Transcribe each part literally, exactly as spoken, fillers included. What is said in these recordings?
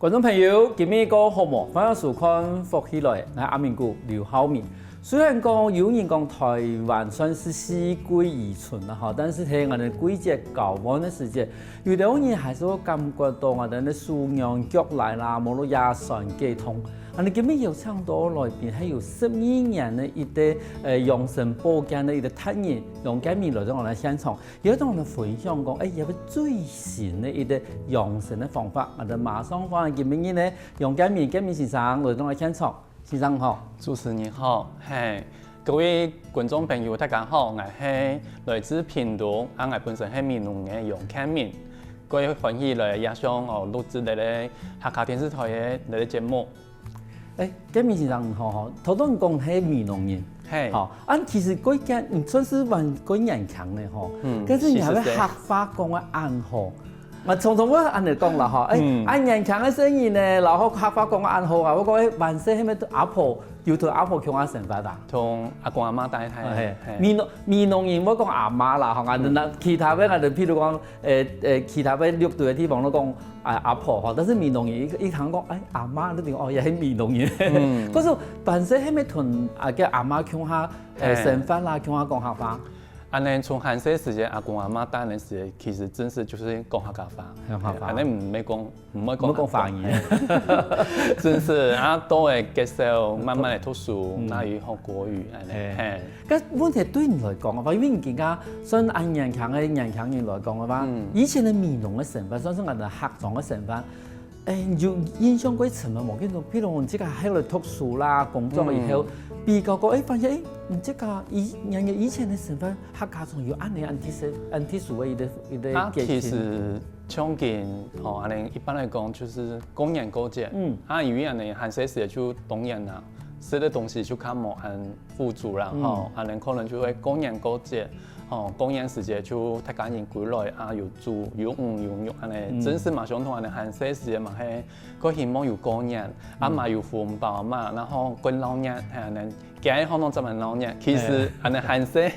觀眾朋友，今晡日過好無？歡迎收看《福氣來》，𠊎阿明哥劉浩明。雖然講有人講臺灣算係四季如春啦吼，但是在𠊎等季節交換个時節，有兜人還係會感覺到𠊎等个手癢腳癩啦，無論也酸背痛。恁呢今晡日邀請到來賓，還有十二年个一個呃養生保健个一個達人，楊建明來到𠊎等現場。 佢會同𠊎等分享講，欸，佢最新个一個養生个方法，𠊎等馬上歡迎今晡日呢楊建明，建明先生來到𠊎現場。先生好。主持人好，嘿，各位觀眾朋友大家好，𠊎係來自屏東，啊𠊎本身係美濃人楊建明，蓋歡喜來這上哦錄製這個客家電視臺个這個節目。 欸，建明先生吼吼，頭先講係美濃人，嘿，吼，啊其實蓋年，嗯，算係還蓋年輕个吼，嗯，但是你還會客話講到恁好。𠊎常常會恁呢講啦吼，欸，嗯，啊年輕个細人呢，然後客話講到恁好啊，𠊎講欸，還細係毋係阿婆，有同阿婆共下生活啊？同阿公阿嬤戴大，嘿，美濃美濃人會講阿嬤啦吼，啊譬如講，欸欸，其他个六堆个地方都講 啊阿婆吼，但是美濃人一一聽講，欸阿嬤，你就哦也係美濃人。可是還細係毋係同啊个阿嬤共下欸生活啦，共下講客話？恁呢從還細時節阿公阿嬤帶个時節，其實真實就係講客家話，客家話，恁呢毋會講毋會講，毋會講華語。真實啊，都會接受，慢慢个讀書，那又學國語，恁呢，嘿。 該問題對你來講啊，因為你今下算恁年輕个年輕人來講个話，以前个美濃个生活，算係𠊎等客庄个生活，欸，有印象蓋深个無？譬如，譬如你自家後來讀書啦、工作以後，比較過，欸，發現欸，你自家以人个以前个生活，客家庄有恁呢恁特色、恁特殊个一個一個啊，其實像今吼，恁呢一般來講，就是過年過節，嗯，啊，因為恁呢還細時就當然啦，食个東西就較無恁 富足啦，吼，恁呢可能就會過年過節，吼，過年時節就大家人歸來啊，有豬有魚有肉恁呢，真實嘛相同恁呢，還細時節嘛係，蓋希望有過年，啊嘛有紅包嘛，然後蓋鬧熱，係恁呢，今下可能正還鬧熱，其實恁呢還細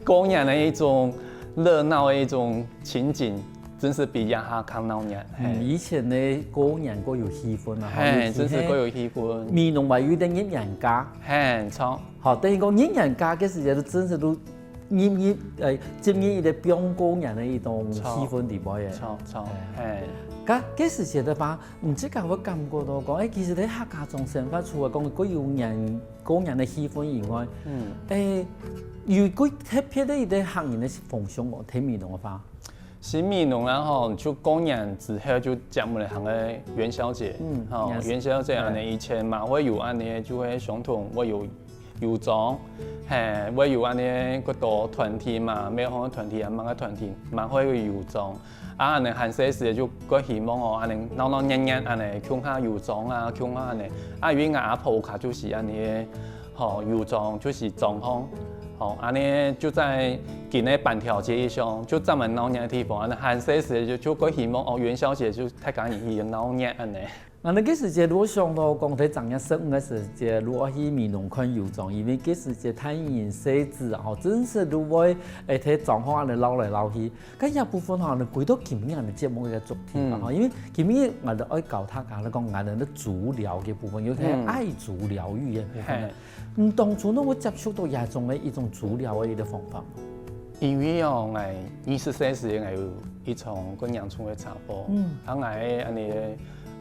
過年个一種熱鬧个一種情景，真實比這下較鬧熱。嗯，以前个過年蓋有氣氛啊，嘿，真實蓋有氣氛。美濃還有一個年夜家，嘿，著。 好，等於講年夜家个時節，就真實就入入欸，進入一個放過年个一種氣氛裡背个。著著，嘿。該个時節个話，你自家會感覺到講，欸，其實在客家庄生活，除了講過有年過年个氣氛以外，嗯，欸，有過特別个一個客人个風俗無？在美濃个話。 新美濃啦吼，就過年之後就接落來行个元宵節，嗯，吼，元宵節恁呢，以前嘛會有恁呢，就會相同會有遊庄，嘿，會有恁呢，幾多團體嘛，廟方个團體啊，麼个團體嘛會有遊庄，啊恁呢還細時就蓋希望哦，恁呢鬧鬧熱熱恁呢，共下遊庄啊，共下恁呢，啊因為𠊎阿婆屋下就係恁呢，吼，遊庄就係庄項。 吼，恁呢就在今个板橋街以上，就專門鬧熱个地方，恁呢還細時就就蓋希望哦，元宵節就大家人去鬧熱恁呢。恁呢个時節，如果想到講在正月十五个時節，如果去美濃看遊庄，因為个時節大人細子吼，真實就會欸在庄項恁呢鬧來鬧去。該這部分吼，恁呢歸到今日个節目个主題嘛吼，因為今日𠊎等愛教大家來講，𠊎等个足療个部分，尤其係愛足療癒个部分呢。 你當初仰會接觸到這種个一種足療个一個方法？因為哦，𠊎二十歲時𠊎有一場个嚴重个車禍，嗯，啊𠊎个恁呢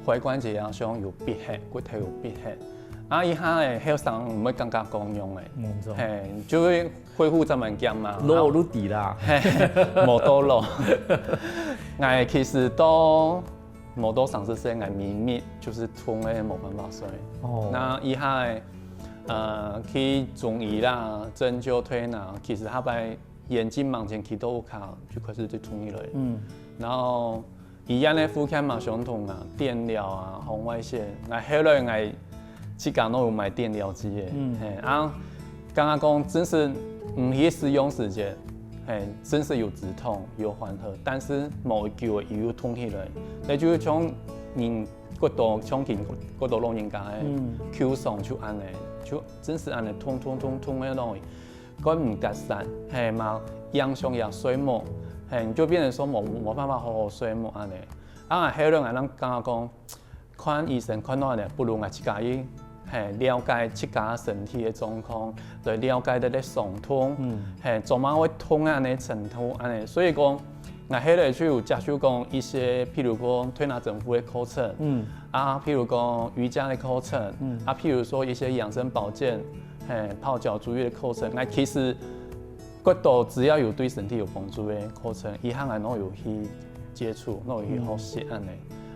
个踝關節啊上有必血，骨頭有必血，啊一下个後生毋會感覺講樣个，嗯，嘿，就會恢復正蠻強嘛，老就知啦，嘿，無到老，𠊎其實都 無到三十歲，𠊎咪咪就係痛个無辦法睡。哦，那一下个，呃，去中醫啦，針灸推拿，其實下擺眼鏡盲前去到屋下就開始就痛起來。嗯，然後醫院个復健嘛相同啊，電療啊，紅外線，𠊎後來𠊎自家都有買電療機个，嗯，嘿，啊，剛剛講真係毋去使用時節，嘿，真係有止痛，有緩和，但是無幾久又痛起來。 該就像人骨頭，像今骨頭老人家个，嗯，舊傷就恁呢，就真實恁呢痛痛痛痛个落去，該毋結煞，嘿嘛，影響也睡目，嘿，你就變成說無無辦法好好睡目恁呢。啊後來𠊎正感覺講，看醫生看到恁樣，不如𠊎自家去，嘿，了解自家身體个狀況，來了解這个傷痛，嗯，嘿，做麼會痛啊，恁樣程度恁樣。所以講，𠊎後來就有接觸講一些，譬如講推拿整復个課程，嗯，啊，譬如講瑜伽个課程，嗯，啊，譬如說一些養生保健，嘿，泡腳足浴个課程。𠊎其實 骨頭只要有對身體有幫助个課程，一向𠊎都有去接觸，都有去學習恁樣。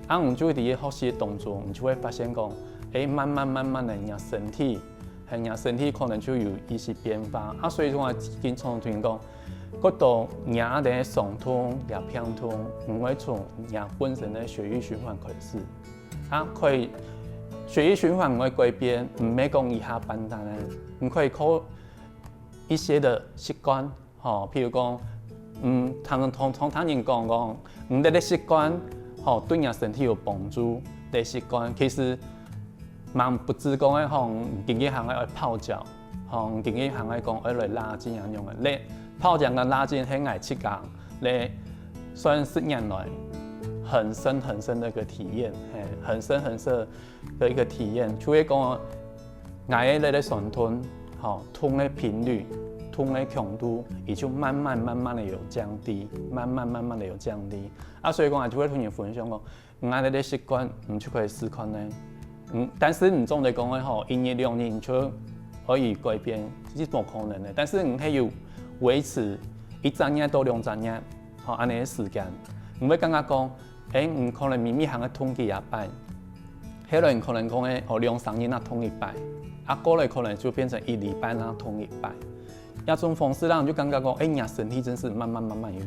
啊，𠊎就在學習當中，你就會發現講，誒，慢慢慢慢的，你的身體，嘿，你的身體可能就有一些變化。啊，所以說啊，經常同人講，骨頭你的傷痛也病痛，毋會從你本身的血液循環開始。啊，可以血液循環會改變，毋係講一下半單的，你可以靠 一些的習慣，吼，譬如講，嗯，常常常常聽人講講，嗯，這个習慣，吼，對你身體有幫助的習慣，其實蠻不止講个吼，今日還愛泡腳，吼，今日還愛講愛來拉筋啊樣个。咧泡腳跟拉筋係𠊎自家咧算十年來很深很深的一個體驗，嘿，很深很深 的一個體驗，就係講，𠊎个這个酸痛，吼，痛个頻率、痛个強度，佢就慢慢慢慢的有降低，慢慢慢慢的有降低。啊，所以講，𠊎就會同人分享講，𠊎這个習慣，你就可以試看呢。嗯，但是你總得講个吼，一日兩日你就可以改變，這是無可能的。但是你係有維持一隻月到兩隻月，吼，恁樣个時間，你會感覺講， 誒，你可能明明還會痛幾下擺，後來你可能講誒，哦，兩三日那痛一擺，啊，過來可能就變成一禮拜那痛一擺。這種方式，讓你就感覺講，誒，你的身體真是慢慢慢慢有，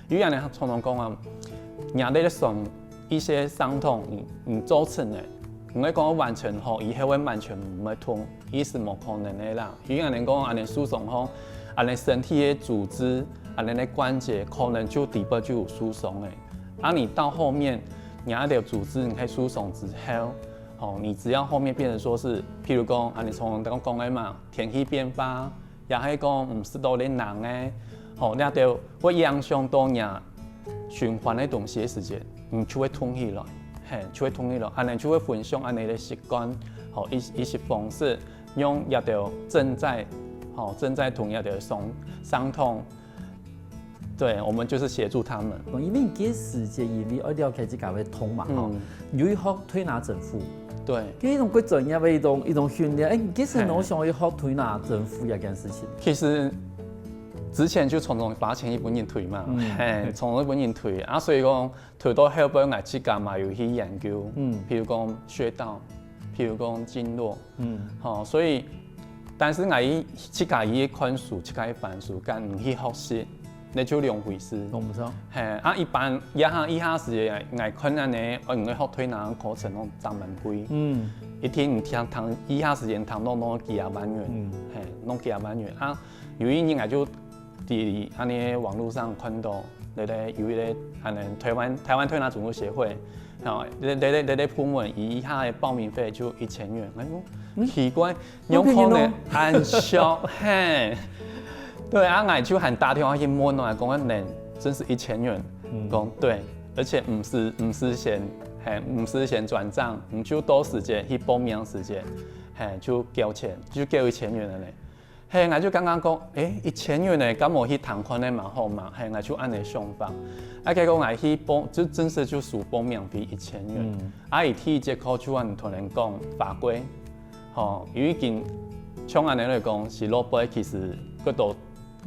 有人常常講啊，你這个傷一些傷痛，你你造成的，你會講完全好，以後會完全毋會痛， 意思無可能个啦。有人講恁樣受傷吼，恁樣身體个組織，恁樣个關節，可能就底部就有受傷个。啊，你到後面，你那條組織你可以受傷之後，吼，你只要後面變成說是，譬如講，啊，你常常講講个嘛，天氣變化，也係講，嗯，食到你冷个，吼，那條會影響到你 循環个東西个時節，你就會痛起來，嘿，就會痛起來，恁樣就會分享恁樣个習慣，吼，一一些方式，用這條正在，吼，正在同這條傷傷痛，對，我們就是協助他們。因為你个時節，因為愛了解自家个痛嘛，吼，嗯，你有去學推拿整復，對，這種較專業个一種一種訓練。誒，你其實我想去學推拿整復這件事情。其實之前就常常花錢去分人推嘛，嗯，嘿，常常分人推啊，所以講 推到後背，𠊎自家嘛有去研究，嗯，譬如講穴道，譬如講經絡，嗯，吼，所以，但是𠊎自家去看書，自家去翻書，跟你去學習，那就兩回事。懂不錯？嘿，啊，一般一下一下時間，𠊎看恁樣，哦，你學推拿課程攏三萬幾，嗯，一天你聽聽一下時間聽攏攏幾啊萬元，嗯，嘿，攏幾啊萬元啊。有一日𠊎就 在恁樣網路上看到，對對，有一个恁樣台灣台灣推拿整復協會，吼，對對對對部門，佢一下个報名費就一千元。哎喲，奇怪，有可能恁少，嘿。對啊，𠊎就還打電話去問啊，講恁樣真是一千元，講對，而且毋使毋使先，嘿，毋使先轉帳，你就到時節去報名時節，嘿，就繳錢，就繳一千元了嘞。 嘿，𠊎就感覺講，誒，一千元呢，敢無去聽看呢，蠻好嘛。嘿，𠊎就恁樣想法。啊，結果𠊎去報，就正式就收報名費一千元。嗯，啊，佢第一節課就恁同人講法規，吼，因為今像恁樣來講，是落尾其實較多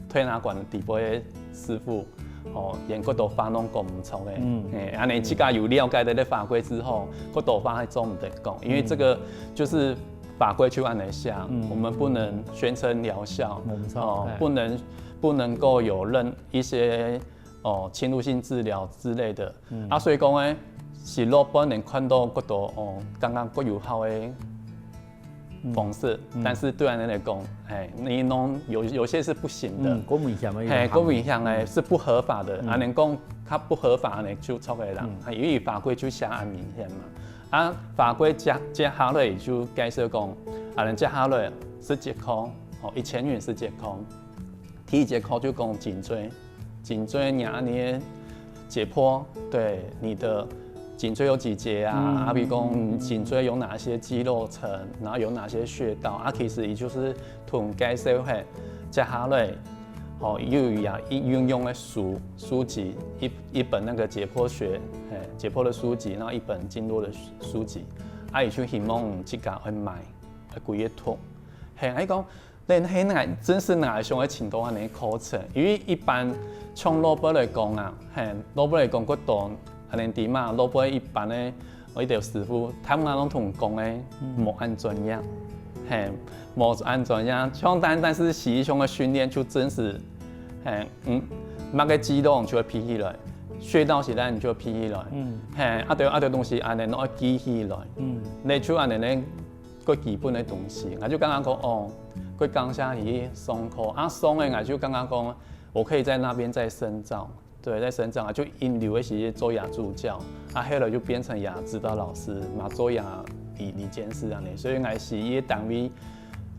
推拿館底背个師傅，吼，連較多話攏講毋出个。嗯，誒，恁樣自家有了解到這法規之後，較多話還做毋得講，因為這個就是 法規就恁樣寫，嗯，我們不能宣稱療效，沒錯，哦，哎，不能不能夠有任一些哦侵入性治療之類的。嗯，啊，所以講呢，是落尾能看到較多哦，剛剛較有效个方式，嗯，但是對𠊎來講，哎，你弄有有些是不行的，嗯，較危險个，嘿，較危險个，是不合法的，嗯，啊，恁樣講較不合法呢，就錯个啦，嗯，因為法規就寫恁明顯嘛。 啊，法規接接下來就解釋講，啊，恁樣接下來十節課，吼，一千元十節課。第一節課就講頸椎，頸椎你恁樣解剖，對，你的頸椎有幾節啊，啊，比如講頸椎有哪些肌肉層，然後有哪些穴道啊，其實也就是同介紹係接下來，吼，又有也運用的書書籍一一本那個解剖學，嘿，解剖的書籍，然後一本經絡的書籍，啊，也就希望自家會買，會歸一讀，嘿，還講。 但係𠊎真實𠊎想愛尋到恁樣課程，因為一般像老輩來講啊，嘿，老輩來講，骨頭恁樣知嘛，老輩一般个，我一條師傅，他們攏同講个，無恁專業，嘿，無恁專業，像單單是習氣上个訓練就真實，嘿，嗯，麼个肌肉就會皮起來，穴道起來你就會皮起來，嗯，嘿，啊對啊對東西恁樣攏愛記起來，嗯，你就恁樣呢，最基本个東西，𠊎就剛剛講哦。 佢講下去上課，啊，上个𠊎就剛剛講，我可以在那邊再深造，對，再深造啊，就引流一些做牙助教，啊，後來就變成牙指導老師，嘛做牙理理監事恁樣，所以𠊎係一个單位，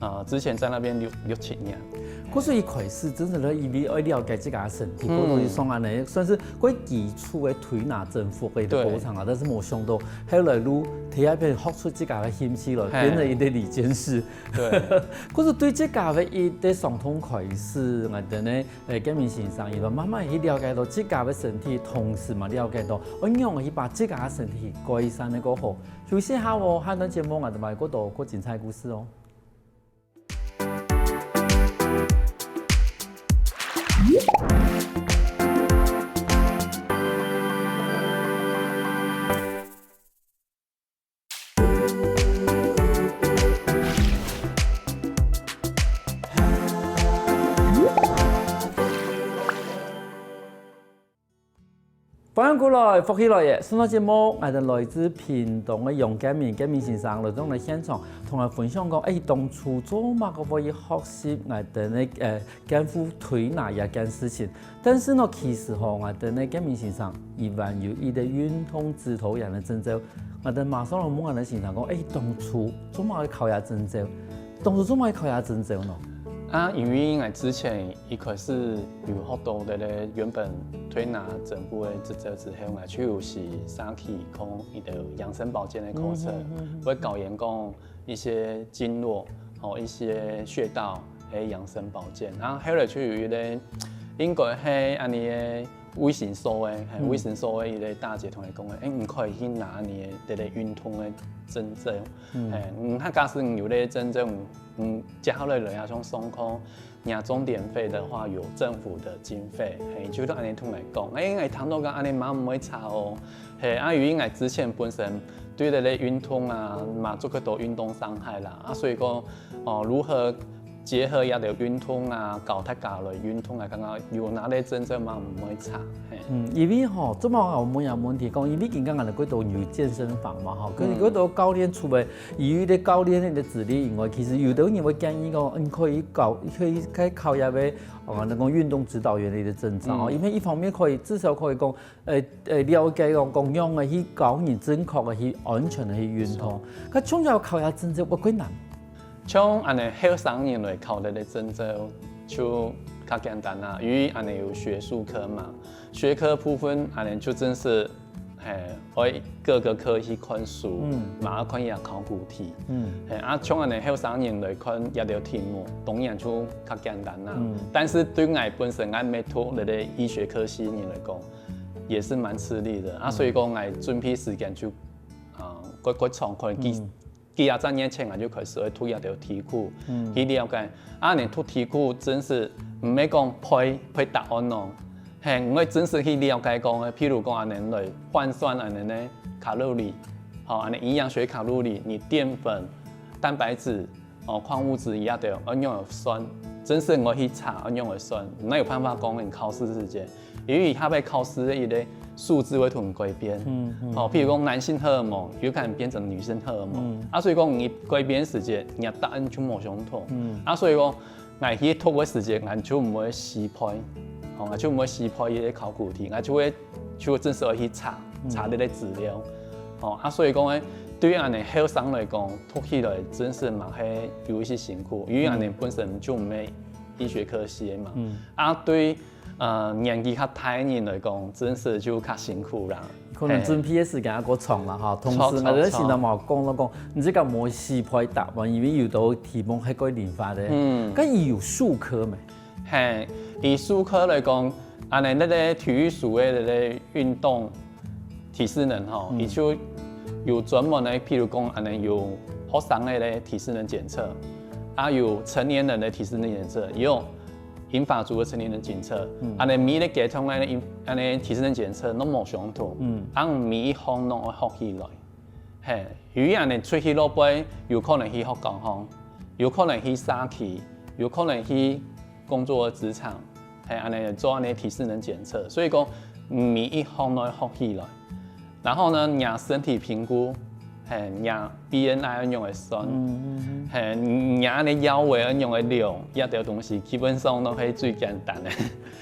呃，之前在那邊六六七年。可是一開始真正个因為愛了解自家个身體，嗯，可以上恁樣，算是最基礎个推拿整復个一个過程啊，但是無想到後來路第一遍學出自家个興趣了，變成一个理監事。 對，可是對自家个一个傷痛開始，𠊎等呢，誒，建明先生，佢慢慢去了解到自家个身體，同時嘛了解到，愛仰去把自家个身體改善个過好。休息下哦，下段節目𠊎等還過多過精彩故事哦。 歡迎過來，福氣來了！上段節目，𠊎等來自屏東个楊建明，建明先生來到𠊎等現場，同𠊎分享講，誒，當初做麼个會學習𠊎等个，呃， 肩負推拿這件事情。但是呢，其實吼，𠊎等个建明先生，佢還有一个運動指導員个證照。𠊎等馬上來問𠊎等先生講，誒，當初做麼个考這證照？當初做麼个考這證照呢？啊，因為𠊎之前一開始有學到个原本推拿整復个執照之後，𠊎就有去上去講一个養生保健个課程，會教人講 一些經絡，吼，一些穴道，還有養生保健。然後後來就有一个，應該係恁樣个衛生所个，嘿，衛生所个一个大姐同佢講个，誒，你可以去拿你个這个運動个證照，嘿，嗯，佢假使你有這个證照，嗯，接下來來啊，像上課， 若鐘點費个話有政府个經費，嘿，就恁樣同𠊎講，誒，𠊎聽到講恁樣嘛毋會差哦，嘿，啊，因為𠊎之前本身對這个運動啊，嘛做過多運動傷害啦，啊，所以講，哦，如何結合這兜運動啊，教大家來運動啊，感覺有拿這證照嘛毋會差，嘿。嗯，因為吼，這麼好問一個問題，講因為今天𠊎等過多有健身房嘛，吼，可是過多教練除了 有一个教練个指令以外，其實有个人會建議講，嗯，可以考，可以可以考一个，呃，那个運動指導員个一个證照，因為一方面可以至少可以講，呃呃，了解講講樣个去教人正確个去安全个去運動。該從小考一个證照會困難。像恁樣後生人來考个个證照就較簡單啦，因為恁樣有學術科嘛，學科部分恁樣就真係 嘿，愛各个科去看書，嘛愛看佢个考古題。嘿，啊，像恁樣後生人來看這兜題目，當然就較簡單啦。但是對𠊎本身𠊎毋係讀這个醫學科系个人來講，也是蠻吃力的。啊，所以講𠊎準備時間就，啊，過過長，可能幾 幾下十年前𠊎就開始會讀這兜題庫，去了解。啊，你讀題庫真係毋係講背背答案哦，嘿，你愛真實去了解講，譬如講恁樣來換算恁樣个卡路里，吼，恁樣營養學卡路里，你澱粉、蛋白質，哦，礦物質一樣个，愛仰仔算，真實愛去查愛仰仔算，哪有辦法講你考試時間 因為佢下擺考試个一个數字會同改變。嗯嗯。哦，譬如講男性荷爾蒙有可能變成女性荷爾蒙，嗯。啊，所以講你改變个時節，你个答案就無相同。嗯。啊，所以講，𠊎去讀个時節，𠊎就毋會死背，哦，𠊎就毋會死背一个考古題，𠊎就會就真實會去查查這个資料。哦，啊，所以講呢，對於恁樣後生來講，讀起來真實嘛係有一些辛苦，因為恁樣本身就毋係醫學科系个嘛。嗯。啊，對 呃，年紀較大个人來講，真實就較辛苦啦。可能準備个時間也較長啦哈。同時，著，𠊎就想到嘛，講到講，你這个無四配搭嘛，因為有兜題目還較靈活个。嗯，該佢有術科無？嘿，以術科來講，恁呢，該个體育署个該个運動體適能吼，佢就有專門个，譬如講，恁呢有學生个个體適能檢測，啊有成年人个體適能檢測，也有銀髮族个成年人檢測，恁呢每一个階段个恁呢體適能檢測攏無相同，嗯，啊每一項攏愛學起來。嘿，因為恁呢出去外背，有可能去學校吼，有可能去社區，有可能去工作个職場，嘿，恁呢做恁呢體適能檢測，所以講每一項攏愛學起來。然後呢，若身體評估，嘿，若B M I愛仰般算，嘿，若恁呢腰圍愛仰般量，這兜東西基本上都係最簡單个。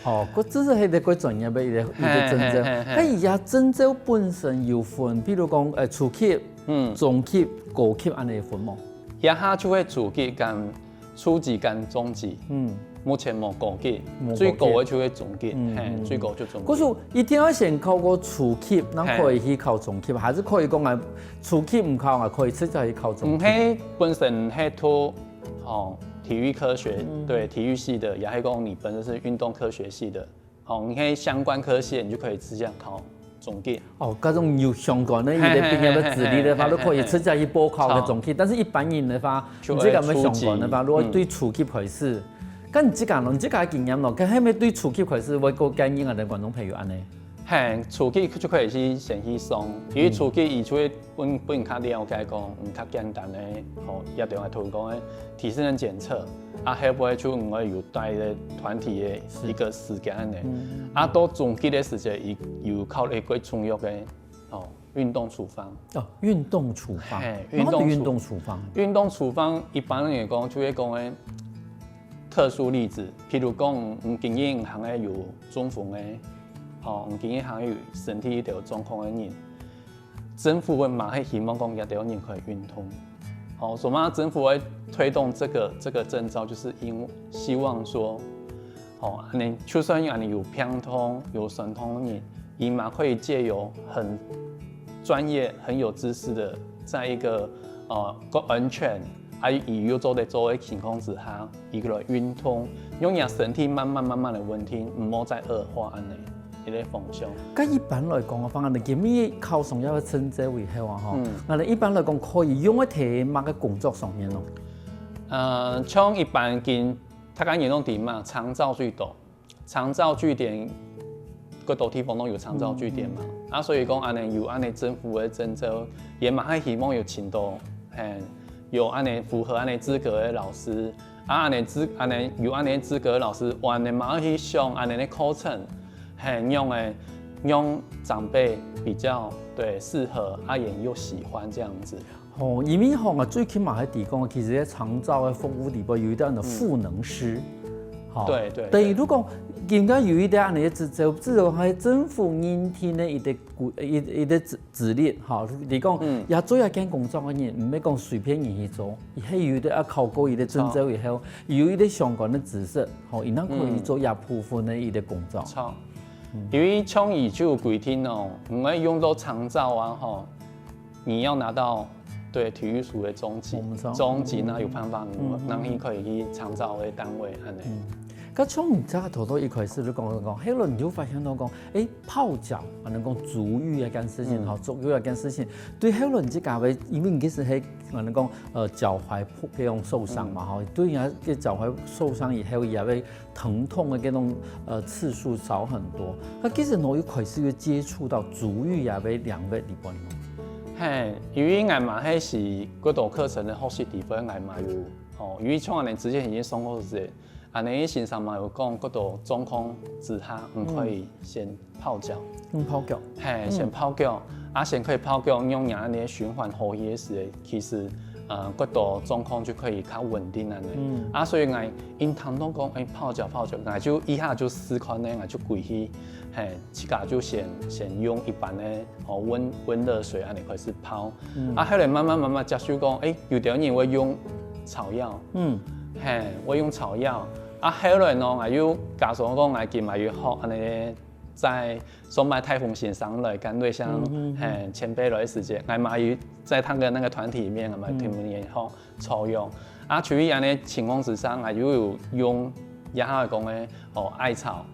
哦，該這係一个較專業个一个一个證照。嘿嘿嘿嘿。該佢這證照本身有分，比如講，呃，初級、嗯，中級、高級恁呢分無？這下就係初級跟初級跟中級，嗯，目前無高級，無高級。最高个就係中級，嗯，嘿，嗯，最高就中級。故所一定愛先考過初級，正可以去考中級，還是可以講啊，初級毋考啊，可以直接去考中級？毋係，本身係讀，哦，體育科學，嗯，對，體育系的，也係講你本身是運動科學系的， 哦，你係相關科系，你就可以直接考中級。哦，該種有相關个，你个畢業个資歷个話，嘿嘿嘿嘿嘿，都可以直接去報考个中級。著。但是一般人个話，就你這个無相關个話，會初級。如果對初級開始，嗯，該你這个咯，你這个經驗咯，該係毋係對初級開始會較建議𠊎兜觀眾朋友恁呢？嘿，初級就可以去先去上，因為初級佢就會分分較了解講，嗯，較簡單个，吼，也等於頭講个 體適能檢測，啊，後尾就毋會有帶个團體个一个時間恁呢。是。嗯。啊，到中級个時節，佢有考慮過重要个，哦，運動處方。哦，運動處方。嘿，運動處，麼个運動處方？運動處方一般來講，就係講个特殊例子，譬如講，你今日行个有中風个，吼，你今日行个有身體一條狀況个人， 政府个嘛係希望講這兜人可以運動。好，所以嘛政府會推動這个這个證照，就是因希望說，好，恁呢就算恁呢有病痛、有痠痛个人，佢嘛可以藉由很專業、很有知識的，在一个呃夠安全，啊佢又做得做个情況之下， 佢來運動，讓佢身體慢慢慢慢个穩定，毋好再惡化恁呢，一个方向。該一般來講个話，𠊎兜今日考上這个證照以後啊，吼，嗯。𠊎兜一般來講可以用个在麼个工作上面咯？呃，像一般今大家人都知嘛，長照最多，長照據點，各多地方都有長照據點嘛。嗯。啊，所以講恁呢有恁呢政府个證照，也嘛還希望有請到，嘿， 有恁呢符合恁呢資格个老師，啊，恁呢資恁呢有恁呢資格个老師，恁呢嘛愛去上恁呢个課程，嘿，讓个讓長輩比較對適合，啊，也又喜歡這樣子。吼，因為吼，𠊎最起碼還提供，其實在長照个服務裡背有一个恁呢復能師，吼，對對對。等於如果應該有一个恁呢个職責，至少還政府認定个一个一一个職 資歷，吼，你講，嗯，也做這件工作个人，毋係講隨便人去做，佢係有一个愛考過佢个證照以後，有一个相關个知識，吼，佢正可以做這部分个一个工作。著。因為像佢就有規定哦，你愛用到長照啊，吼，你要拿到，對，體育署个中級，中級那有辦法，嗯，嗯，嗯。然後你可以去長照个單位，恁呢。嗯。該從你這頭頭一開始就講講，後來你就發現到講，誒，泡腳，啊，能講足浴這件事情，嗯。吼，足浴這件事情，對後來你自家个，因為你其實係，啊，能講，呃，腳踝破，被人受傷嘛，嗯。吼，對人家个腳踝受傷以後，也會疼痛的這種，呃，次數少很多。那其實我一開始就接觸到足浴也被兩位裡邊咯。嘿，因為𠊎嘛係是骨頭課程个學習地方，𠊎嘛有，哦，因為像恁呢之前已經上過課， 恁呢先生嘛有講，骨頭狀況之下，你可以先泡腳。用泡腳。嘿，嗯。先泡腳，啊，先可以泡腳，用讓恁呢循環好去个時，其實，呃，骨頭狀況就可以較穩定恁呢。嗯。啊，所以𠊎因聽到講，誒，泡腳泡腳，𠊎就一下就試看呢，𠊎就歸去，嘿，自家就先先用一般个，哦，溫溫熱水恁呢開始泡。嗯。啊，後來慢慢慢慢接觸講，誒，有兜人會用草藥。嗯。 嘿，會用草藥。啊，後來呢，𠊎又假使講𠊎今嘛有學恁呢在上擺颱風先生來，跟瑞祥，嘿，前輩來个時節，𠊎嘛有在他个那個團體裡面，𠊎嘛聽佢等學草藥。啊，就係恁樣情況之下，𠊎又有用這下講个，哦，艾草，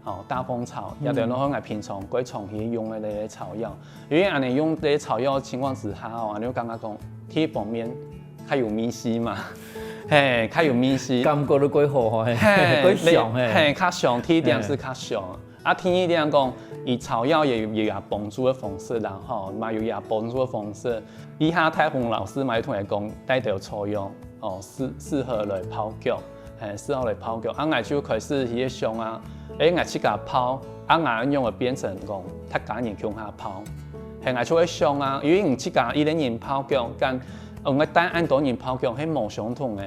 哦，大風草，也就係𠊎平常過常去用个那些草藥。因為恁樣用這些草藥情況之下，哦，𠊎就感覺講，第一方面較有味緒嘛，嘿，較有味緒。感覺都過好吼，嘿，嘿，過香，嘿。嘿，較香，第一點係較香。啊，第二點講，佢草藥也有，也有幫助个方式啦，吼，嘛有也幫助个方式。以下颱風老師嘛有同𠊎講，帶兜草藥，哦，適，適合來泡腳，嘿，適合來泡腳。啊，𠊎就開始去想啊，誒，𠊎自家泡，啊，𠊎仰會變成講，大家人共下泡。嘿，𠊎就會想啊，因為你自家一個人泡腳，跟，呃，𠊎帶恁多人泡腳，係無相同个。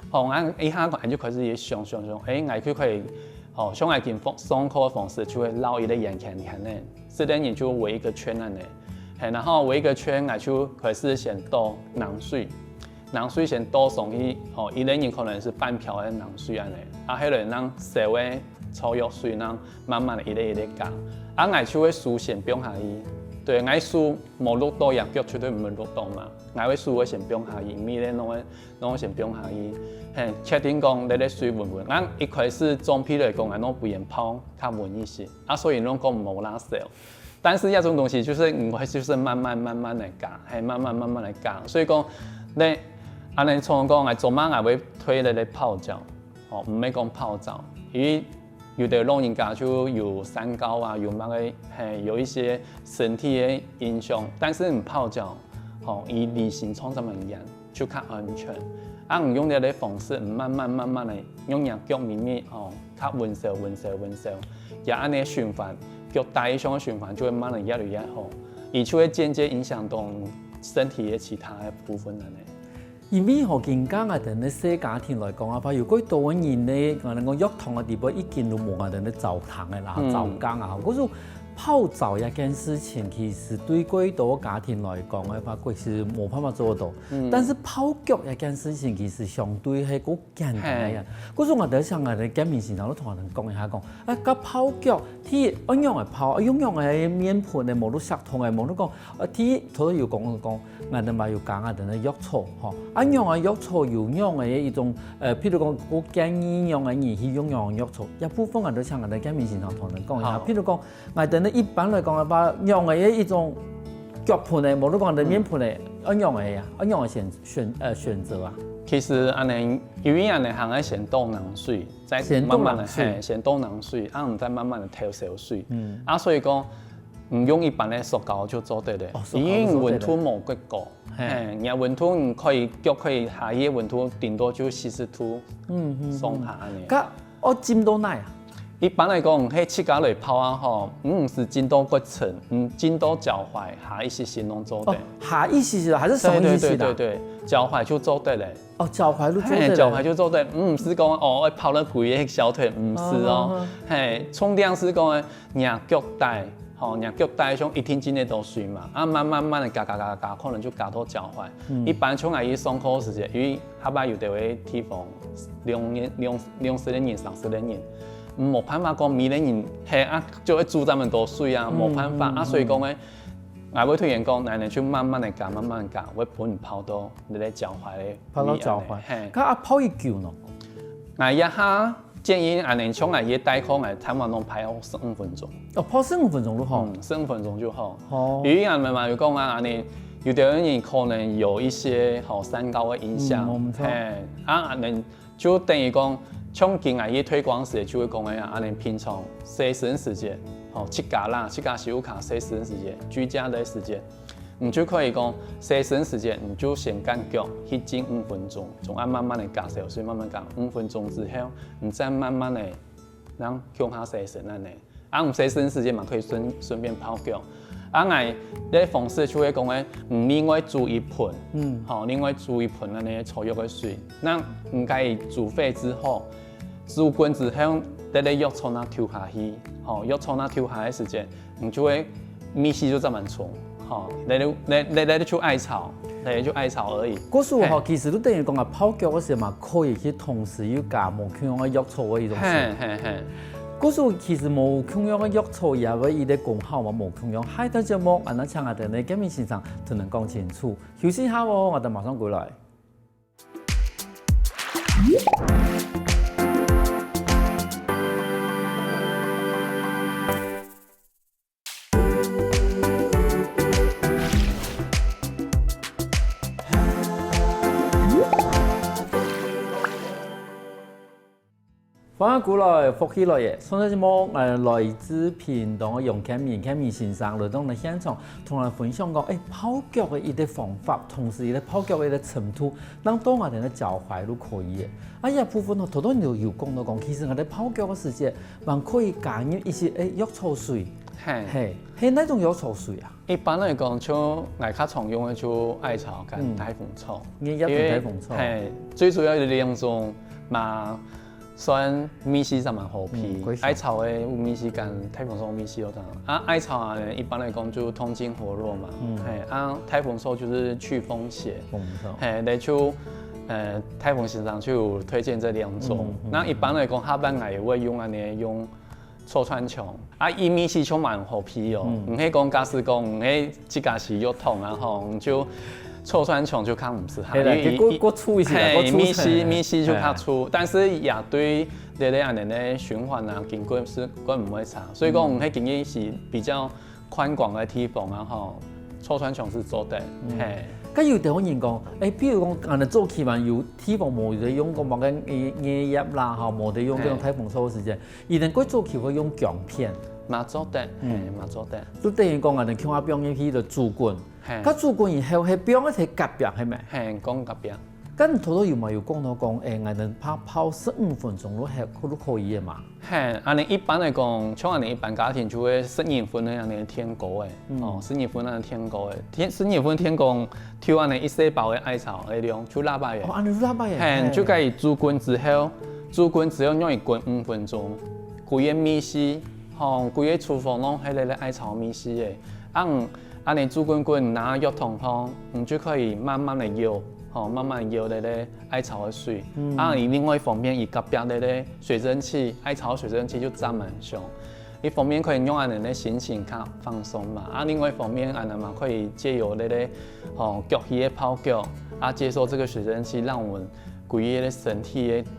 吼，𠊎一下𠊎就開始去想想想，誒，𠊎就可以，吼，像𠊎今上課个方式，就會繞一個圓圈圈呢，四個人就圍一個圈恁呢。嘿，然後圍一個圈，𠊎就開始先倒冷水，冷水先倒上去，吼，一個人可能係半瓢个冷水恁呢，啊，後來讓燒个草藥水，讓慢慢个一個一個加，啊，𠊎就會手先放下去，對，𠊎手無摝到，也腳絕對毋會摝到嘛，𠊎會手會先放下去，毋係咧，攏會 攏先放下去，嘿，確定講這個水溫溫。𠊎一開始準備來講，𠊎攏分佢泡較溫一些，啊，所以攏講無罅燒。但是這種東西就是，嗯，就是慢慢慢慢來加，嘿，慢慢慢慢來加。所以講，你，恁呢像講，𠊎昨晚𠊎會推這個泡腳，哦，毋係講泡澡，因為 有的老人家就有三高啊，有麼个，嘿，有一些身體个影響，但是你泡腳，吼，佢離心臟這麼遠，就較安全。啊，你用這個方式，你慢慢慢慢的，用你腳慢慢，吼，較溫燒、溫燒、溫燒，也恁呢循環，腳底上个循環就會慢慢越來越好，佢就會間接影響到身體个其他个部分了呢。 因為吼，今下𠊎兜个細家庭來講啊，怕有幾多个人呢，可能講浴堂个地方已經都無𠊎兜个澡堂个啦，嗯。澡缸啊，吼。故所泡澡這件事情，其實對幾多个家庭來講个話，其實無辦法做到。嗯。但是泡腳這件事情，其實相對係較簡單个呀。嘿。故所𠊎兜想𠊎兜建明先生，都同𠊎兜講一下講，啊，該泡腳，第一，愛仰般泡，愛用仰般个面盆呢，無就錫桶个，無就講， 呃，第一，頭先有講講，𠊎兜嘛有加𠊎兜个藥草，吼。啊，仰般个藥草有仰般个一種，呃，譬如講，𠊎建議仰般个人去用仰般个藥草，這部分𠊎兜請𠊎兜建明先生同𠊎兜講一下。好。譬如講，𠊎兜一般來講个話，仰般个一種腳盆个，無就講𠊎兜面盆个，愛仰般个呀，愛仰般个選，選，呃，選擇啊。其實恁呢，因為恁呢還愛先倒冷水，再先倒冷水。慢慢的，嘿，先倒冷水，啊，𠊎兜再慢慢的調燒水。嗯。啊，所以講， 你用一般个塑膠就做得了，哦，塑膠就做得了。因為溫度無幾高，嘿。嘿，你个溫度你可以，腳可以下去个溫度頂多就四十度，嗯，嗯，嗯。上下恁呢。該愛浸到哪啊？一般來講，係自家來泡啊吼，你毋使浸到腳深，你浸到腳踝下一息息攏做得。哦，下一息息，還是上一息息啦？對，對，對，對，對，腳踝就做得了。 哦，腳踝就做得了。嘿，腳踝就做得，嗯，毋係講，哦，愛泡到歸个小腿，毋係哦。哦，哦，哦。嘿，重點係講，若腳底，吼，若腳底像一定浸得到水嘛，啊，慢慢慢慢的加加加加，可能就加到腳踝。嗯。一般像𠊎去上課時節，因為下擺有兜个地方，兩年、兩、兩十个人、三十个人，嗯，無辦法講每个人，嘿，啊，就會煮這麼多水啊，嗯，無辦法，啊，嗯，所以講呢，嗯。 𠊎會推薦講，恁呢就慢慢的加，慢慢的加，會分你泡到你个腳踝个位恁呢。泡到腳踝。嘿。該愛泡幾久呢？𠊎這下建議恁呢，像𠊎去代課，𠊎差毋多排好十五分鐘。哦，泡十五分鐘就好。嗯，十五分鐘就好。哦。因為𠊎兜嘛有講啊，恁呢，有兜人可能有一些，吼，三高个影響。嗯，無錯。嘿，啊，恁呢 就等於講，像今𠊎去推廣時，就會講个啊，恁呢平常洗身時節，吼，自家啦，自家洗手間洗身時節，居家个時節，你就可以講，洗身時節你就先乾腳去浸五分鐘，從恁慢慢的加燒水，慢慢加，五分鐘之後，你再慢慢的讓共下洗身恁呢。 啊，毋洗身時節嘛可以順，順便泡腳。啊，𠊎个方式就係講个，嗯，另外煮一盆，嗯。吼，另外煮一盆恁呢草藥个水，該你該煮沸之後，煮滾之後，這個藥草拿丟下去，吼，藥草拿丟下个時節，你就會味緒就這麼重，吼，這個，這，這，這就艾草，這就艾草而已。故所吼，嘿。其實就等於講啊，泡腳个時候嘛，可以去同時又加無共樣个藥草个一種水。嘿，嘿，嘿。故所其實無共樣个藥草，也會一個功效嘛無共樣。下一段節目，𠊎等請𠊎等个建明先生同𠊎等講清楚。休息一下哦，𠊎等馬上回來。 歡迎過來，福氣來了！上節目，呃，來自屏東个楊建明，建明先生來到𠊎等現場，同𠊎等分享講，欸，泡腳个一個方法，同時一個泡腳个一個程度，讓到𠊎等个腳踝都可以个。啊，這部分哦，頭頭你有有講到講，其實𠊎等泡腳个時節，還可以加入一些，欸，藥草水。嘿。嘿，係哪種藥草水啊？一般來講，就𠊎較常用个就艾草跟大紅草。嗯。艾葉同大紅草。因為，嘿，最主要有兩種嘛， 算味緒上蠻好鼻。嗯，為啥？艾草个味緒跟大紅草味緒有差。啊，艾草啊，一般來講就通經活絡嘛。嗯。嘿，啊，大紅草就是祛風邪。紅草。嘿，那就，呃，大紅先生就有推薦這兩種。嗯，嗯。那一般來講，下半夜也會用恁呢，用臭川芎。 啊，佢味緒就蠻好鼻哦。嗯。毋係講假使講，毋係自家食藥湯啊吼，就臭川芎就較毋適合，係啦，因為佢，佢過，過粗一些啦，嘿，過粗一些。味緒，味緒就較粗，嘿。但是也對這個恁呢个循環啊，經過係，過毋會差。所以講，嗯。毋係建議係比較寬廣个地方啊吼，臭川芎係做得，嗯。嘿。該有兜人講，欸，比如講，恁呢早期嘛，有地方無得用講麼个艾，艾葉啦，吼，無得用這種，嘿。大紅草个時間， 佢等過早期會用薑片。嘛做得，嗯。嘿，嘛做得。就等於講，𠊎等共下放入去个豬肝。嘿。該豬肝以後，係放在隔壁，係無？嘿，放隔壁。該你頭頭有無有講到講，欸，𠊎等泡，泡十五分鐘就係，就可以个嘛？嘿，恁呢一般來講，像恁呢一般家庭就會十二分个恁呢電鍋个，嗯。哦，十二分恁呢電鍋个，電，十二分電鍋，抽恁呢一細包个艾草个量，就罅飽个。哦，恁呢就罅飽个。嘿，嘿。就該豬肝之後，豬肝之後讓佢滾五分鐘。 歸個味緒，吼，歸個廚房攏係這個艾草味緒个。啊，恁呢煮滾滾，拿藥湯放，你就可以慢慢个舀，吼，慢慢舀這個艾草个水。嗯。啊，另外一方面，佢隔壁這個水蒸氣，艾草水蒸氣就沾滿胸。一方面可以讓恁呢个心情較放鬆嘛，啊，另外一方面，恁呢嘛可以藉由這個，吼，腳氣个泡腳，啊，接受這個水蒸氣，讓我們歸個身體个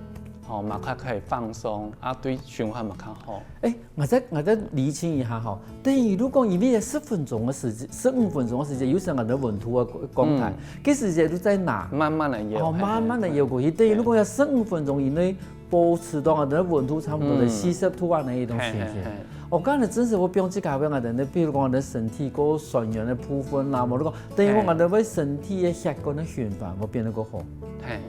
吼，嘛較可以放鬆，啊，對循環嘛較好。欸，𠊎再，𠊎再釐清一下吼，等於如果因為十分鐘个時間，十五分鐘个時間，有時𠊎等溫度个講法，嗯。該時間就在哪？慢慢个搖，哦，嘿，慢慢个搖過去。嘿，等於如果要十五分鐘以內，保持到𠊎等个溫度差不多在，嗯。四十度啊，那一段時間。嘿，嘿，嘿。哦，該恁呢真係會變自家會𠊎等个，比如講𠊎等身體个酸軟个部分啦，無如果等於講，嘿。𠊎等个身體个血管个循環會變得較好。嘿。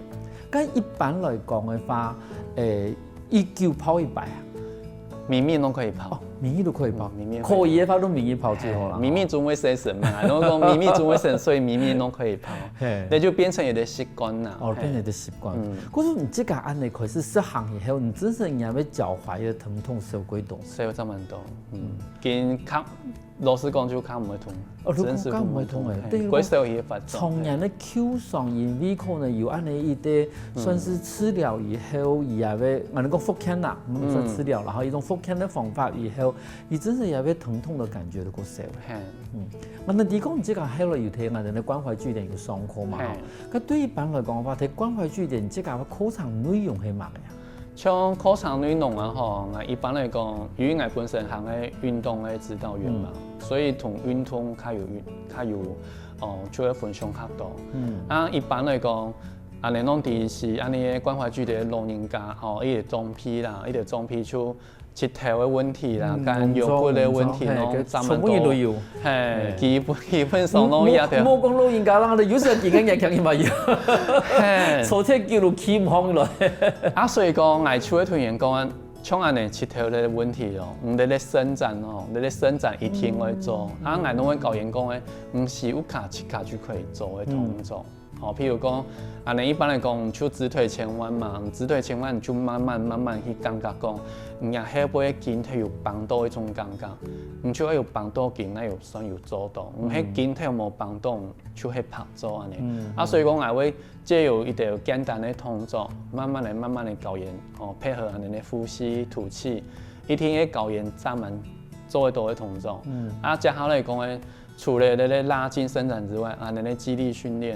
該一般來講个話，欸，一久泡一擺啊？暝暝攏可以泡。哦，暝暝都可以泡。嗯，暝暝都可以泡。可以个話，就暝暝泡最好啦。嘿，暝暝總會洗身嘛，如果講暝暝總會洗身，所以暝暝攏可以泡。嘿。那就變成一個習慣啦。哦，嘿。變成一個習慣。嗯。可是你自家恁呢開始實行以後，你真係人家个腳踝个疼痛少幾多？少差蠻多。嗯。嗯。緊較 老實講就較毋會痛，哦，就較毋會痛欸。真係毋會痛，嘿，對，過少去發作，長年个舊傷，因為可能有恁呢一個，嗯。算是治療以後，佢也會，𠊎等講復健啦，嗯，嗯。算治療，然後一種復健个方法以後，佢真係也會疼痛个感覺就較少。嘿。嗯，啊，那你講你這個後來有在𠊎等个關懷據點有上課嘛，嘿。吼？該對一般來講个話，在關懷據點這個課程內容係麼个啊？ 像課程內容啊吼，𠊎一般來講，因為𠊎本身還係運動个指導員嘛，嗯。所以同運動較有運，較有，哦，就會分享較多。嗯。啊，一般來講，啊，恁樣知係恁呢關懷據點个老人家，吼，一個裝備啦，一個裝備就膝頭个問題啦，嗯，跟腰骨个問題，攏，嘿，差蠻多。全部人都有。嘿，嘿。基本，基本上攏一樣。莫，莫講老人家啦，有時候幾個月強佢嘛有。嘿。坐鐵久就企毋䟘了。 啊，所以講，𠊎就會同人講啊，像恁呢膝頭个問題哦，你个伸展哦，你个伸展一定愛做。嗯。啊，𠊎攏會教人講个，毋係屋下自家就可以做个動作。嗯。吼，譬如講，恁呢一般來講，就直腿前彎嘛，直腿前彎你就慢慢慢慢去感覺講，你个後背个筋係有繃到一種感覺，你就愛有繃到筋，該有算有做到。你係筋係無繃到，就係白做恁呢。嗯。啊，所以講，𠊎會 藉由一個簡單个動作，慢慢个、慢慢个教人，哦，配合恁呢个呼吸、吐氣，一定係教佢正做得到个動作。啊，接下來講个，除了這個拉筋伸展之外，啊，恁仔个肌力訓練，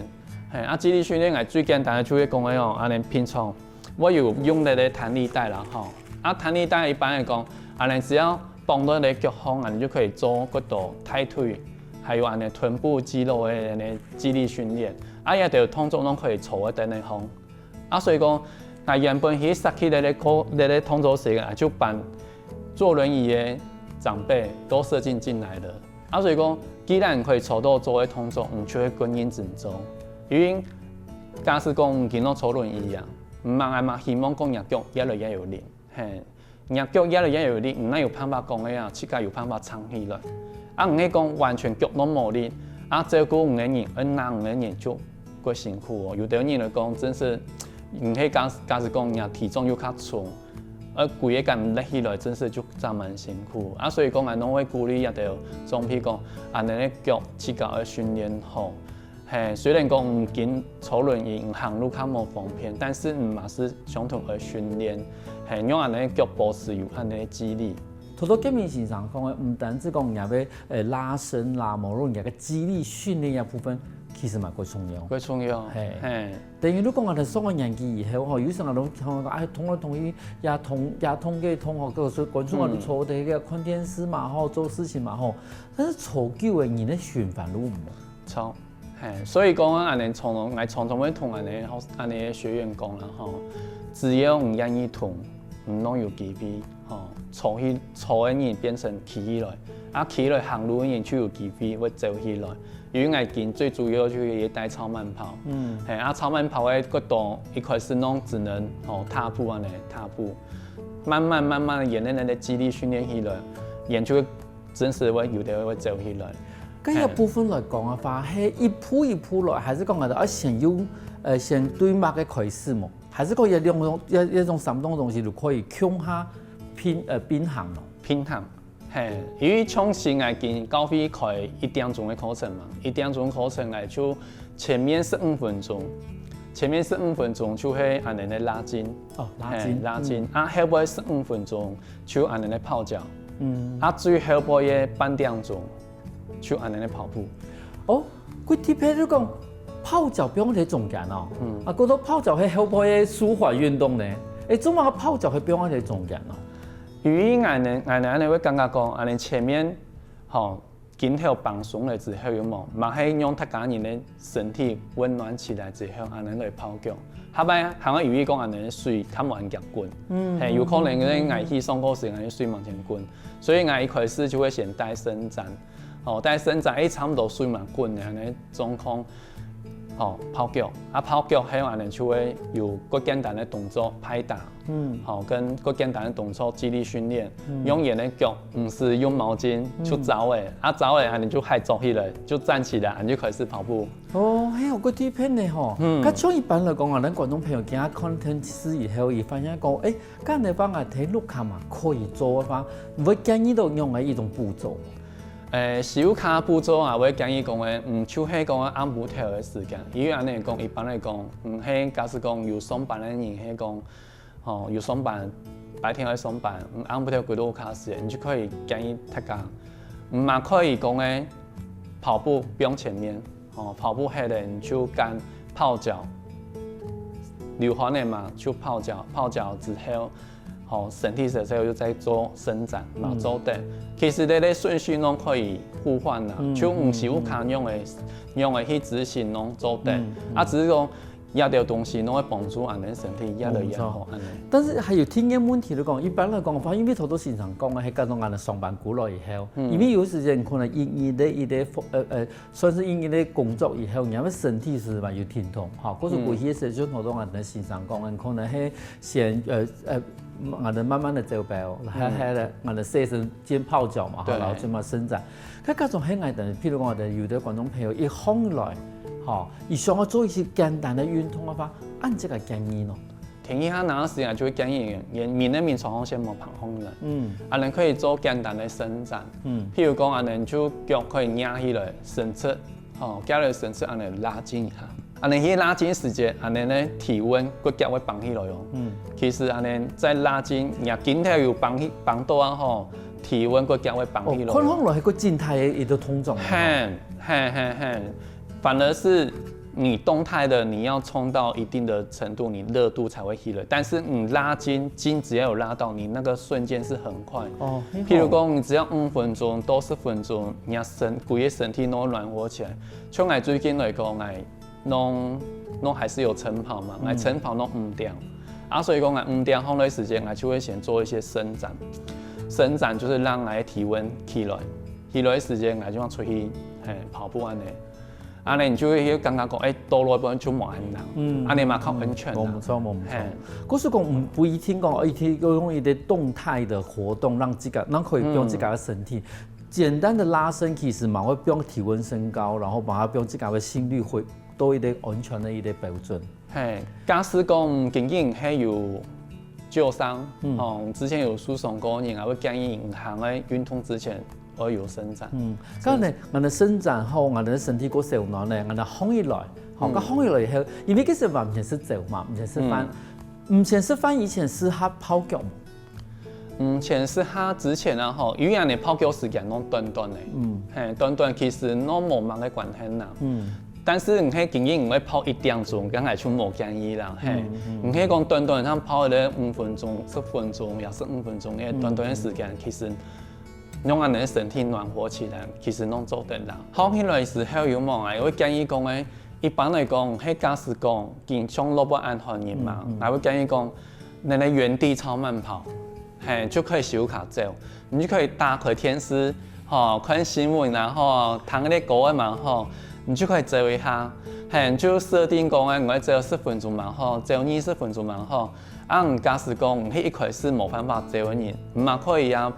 係，啊，肌力訓練𠊎最簡單个就係講个哦，恁仔平常𠊎有用這個彈力帶啦吼。啊，彈力帶一般來講，恁仔只要綁到你腳項，恁仔就可以做骨頭、大腿，還有恁仔臀部肌肉个恁仔肌力訓練。啊，這兜動作都可以做得到个吼。 啊，所以講，𠊎原本去設計這個課，這個動作時間，就分坐輪椅个長輩都設計進來了。啊，所以講，既然可以做到做个動作，你就會跟人正做。因為假使講你今日坐輪椅啊，毋嘛，𠊎嘛希望講若腳越來越有力，係，若腳越來越有力，你哪有辦法講个啊，自家有辦法撐起來。啊，毋係講完全腳都無力，啊，照顧你个人，愛拿你个人就 過辛苦哦。有兜人來講，真係，嗯，係假，假使講若體重又較重，而歸个敢拉起來，真係就真蠻辛苦。啊，所以講，𠊎攏會鼓勵這兜長輩講，恁仔个腳自家愛訓練好。係，雖然講，嗯，緊坐輪椅，嗯，行路較無方便，但是，嗯，嘛係相同个訓練，係，讓恁仔个腳保持有恁仔个肌力。頭頭建明先生講个，毋單止講若个，呃，拉伸啦，無論若个肌力訓練个部分， 其實嘛，過重要。過重要，係。係。等於你講啊，上了年紀以後吼，有時候都聽講，哎，痛來痛去，也痛，也痛个痛吼，可是觀眾啊，嗯。都坐在那個看電視嘛吼，做事情嘛吼，但是坐久了，人的循環路嘛。錯，係，所以講啊，恁仔常常，𠊎常常會同恁仔學，恁仔个學員講啦吼，只要你願意動，你攏有機會，吼，坐起，坐个人變成企起來，啊，企起來行路个人就有機會會走起來。 因為𠊎今最主要就係帶超慢跑。嗯。係，啊，超慢跑个角度，一開始攏只能，哦，踏步恁仔，踏步。慢慢慢慢，因為恁仔个肌力訓練起來，人就會真實會有个會走起來。該个部分來講个話，係一步一步來，還係講𠊎兜愛先用，呃，先對麼个開始無？還係講這兩種，這，這種三種東西就可以共下並，呃，並行咯？並行。 係，因為像時𠊎今教會開一點鐘个課程嘛，一點鐘課程𠊎就前面十五分鐘，前面十五分鐘就係恁仔个拉筋，哦，拉筋，係，拉筋，嗯。啊，後背十五分鐘就恁仔个泡腳，嗯。啊，最後背个半點鐘就恁仔个跑步。哦，佢特別就講泡腳放在中間哦，嗯。啊，講到泡腳係後背个舒緩運動呢，誒，做麼个泡腳會放在中間哦？ 因為𠊎呢，𠊎呢，恁仔會感覺講，恁仔前面，吼，筋頭放鬆了之後，有無？嘛係讓大家人个身體溫暖起來之後，恁仔來泡腳。下擺還會有一講恁仔水較無恁遽滾，嗯，係，有可能𠊎去上課時，恁仔水無恁遽滾，所以𠊎一開始就會先帶伸展，吼，帶伸展，誒，差不多水嘛滾了，恁仔狀況 吼，泡腳。啊，泡腳後恁仔就會有較簡單个動作，拍打，嗯。吼，跟較簡單个動作，肌力訓練，嗯。用𠊎个腳，毋使用毛巾，嗯。就走了，啊，走了恁仔就還坐起來，就站起來，恁仔就開始跑步。哦，係有个特別呢吼。嗯。該像一般來講啊，咱觀眾朋友今下看電視以後，佢發現講，誒，該恁仔話啊，在屋下嘛可以做个話，你會建議到仰仔一種步驟？ 誒，休假步驟啊，𠊎建議講个，嗯，就係講暗晡頭个時間，因為恁仔講，一般來講，嗯，係假使講有上班个人，係講，吼，有上班，白天愛上班，嗯，暗晡頭歸到屋下時，你就可以建議大家，嗯，嘛可以講个跑步放前面，吼，跑步後了你就跟泡腳，流汗了嘛，就泡腳，泡腳之後， 吼，身體洗洗又再做伸展嘛，嗯。做得。其實這個順序攏可以互換啦，嗯，就毋係有看樣个，樣个去執行攏做得。嗯，嗯。啊，只是講，這兜東西攏會幫助恁仔身體越來越好，嗯，恁仔。但是還有第二個問題來講，一般來講，因為頭頭先生講个，係講到恁仔上班過來以後，嗯。因為有時間可能一日个，一個，呃，呃， 算係因為工作以後，人个身體係嘛有疼痛，吼，故所過去个時陣，好多人个先生講，可能係先，呃，呃，慢慢慢慢个走標，還，還，還，人个洗身先泡腳嘛，吼，對。然後先嘛伸展。該該種係𠊎等，譬如講，𠊎等有个觀眾朋友一上來，吼，佢想要做一些簡單个運動个話，恁仔个建議呢？ 第一下拿到時間就會建議人，人面个面朝向先莫放空了。嗯。啊，恁仔可以做簡單个伸展。嗯。譬如講，啊，恁仔就腳可以擎起來，伸直，吼，擎起來伸直，恁仔拉筋一下。啊，恁樣去拉筋時節，恁樣呢體溫會較會放起來哦。嗯。其實恁樣在拉筋，若筋頭有放起放到啊吼，體溫會較會放起來哦。哦，看上來係个靜態个一个動作。嘿，嘿嘿嘿，反而是你動態的，你要衝到一定的程度，你熱度才會起來。但是你拉筋，筋只要有拉到，你那個瞬間是很快。哦，譬如講，你只要五分鐘到十分鐘，你的身，整個身體都暖和起來。像我最近來講，我攏，攏還是有晨跑嘛，嗯。𠊎晨跑攏五點。啊，所以講𠊎五點後的時間，𠊎就會先做一些伸展。伸展就是讓𠊎的體溫起來，起來的時間，𠊎就愛出去，嘿，跑步恁樣。恁樣你就會感覺講，欸，到路邊就無恁冷，嗯。恁樣嘛較安全啊。嗯，無錯，無錯。嘿。故所講，毋，毋一定講，哦，一定要用一個動態的活動，讓自家，讓可以用自家的身體。嗯。簡單的拉伸其實嘛，會幫體溫升高，然後把它幫自家的心率回 到一個安全个一個標準。嘿，假使講，嗯，緊緊係有受傷，嗯。吼，之前有受傷過个人，𠊎會建議你行个運動之前愛有伸展。嗯，當然呢，𠊎等伸展後，𠊎等身體過燒暖呢，𠊎等䟘起來，吼，嗯。該䟘起來以後，因為其實嘛，毋係食朝嘛，毋係食飯，嗯。毋係食飯以前適合泡腳無？ 嗯，前十下之前啊吼，因為恁樣泡腳時間攏短短个，嗯。嘿，短短其實攏無麼个關係啦。嗯。但是你係緊緊你會泡一點鐘，該𠊎就無建議啦，嘿。嗯，嗯。你係講短短像泡个五分鐘、十分鐘，也係五分鐘，該短短个時間，嗯。其實用恁樣个身體暖和起來，其實攏做得啦。䟘起來時候有無啊？𠊎會建議講个，一般來講，係假使講，緊張落不安好人嘛，嗯，嗯。𠊎會建議講， 你个原地超慢跑，嘿，就可以小可走，你就可以打開電視，吼，看新聞啊，吼，聽該歌仔嘛，吼，你就可以走一下，嘿，你就設定講，欸，𠊎走十分鐘嘛，吼，走二十分鐘嘛，吼，啊，你假使講，你一開始無辦法走个人，你嘛可以啊，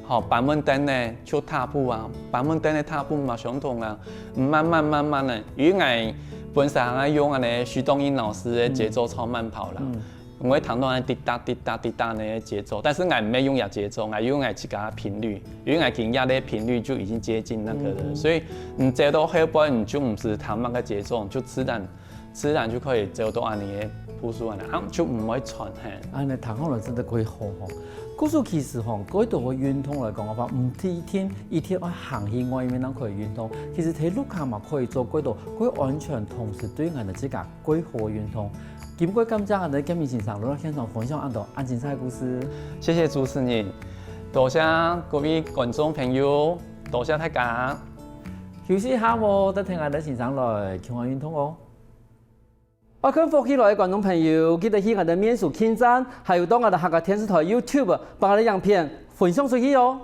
吼，搬穩凳呢，就踏步啊，搬穩凳个踏步嘛相同啊，慢慢慢慢个，因為𠊎本身還愛用恁樣許東英老師个節奏超慢跑啦。嗯。 𠊎會聽到恁滴答滴答滴答个節奏，但是𠊎毋會用這節奏，𠊎用𠊎自家个頻率，因為𠊎感覺這頻率就已經接近那個了，嗯。所以你走到後背，你就毋使聽麼个節奏，你就自然，自然就可以走到恁樣个步數恁樣，啊，就毋會喘，嘿。恁樣聽下來真的幾好吼。故所其實吼，幾多个運動來講个話，毋一定，一定愛行去外面正可以運動。其實在屋下嘛可以做幾多，幾安全，同時對𠊎等自家 幾好个運動。今晡日感謝𠊎等个建明先生來到現場分享恁多恁精彩个故事。謝謝主持人，多謝各位觀眾朋友，多謝大家。休息一下哦，等𠊎等先生來，共下運動哦。愛看福氣來个觀眾朋友，記得去𠊎等面書網站，還有到𠊎等客家電視台YouTube，幫𠊎等影片分享出去哦。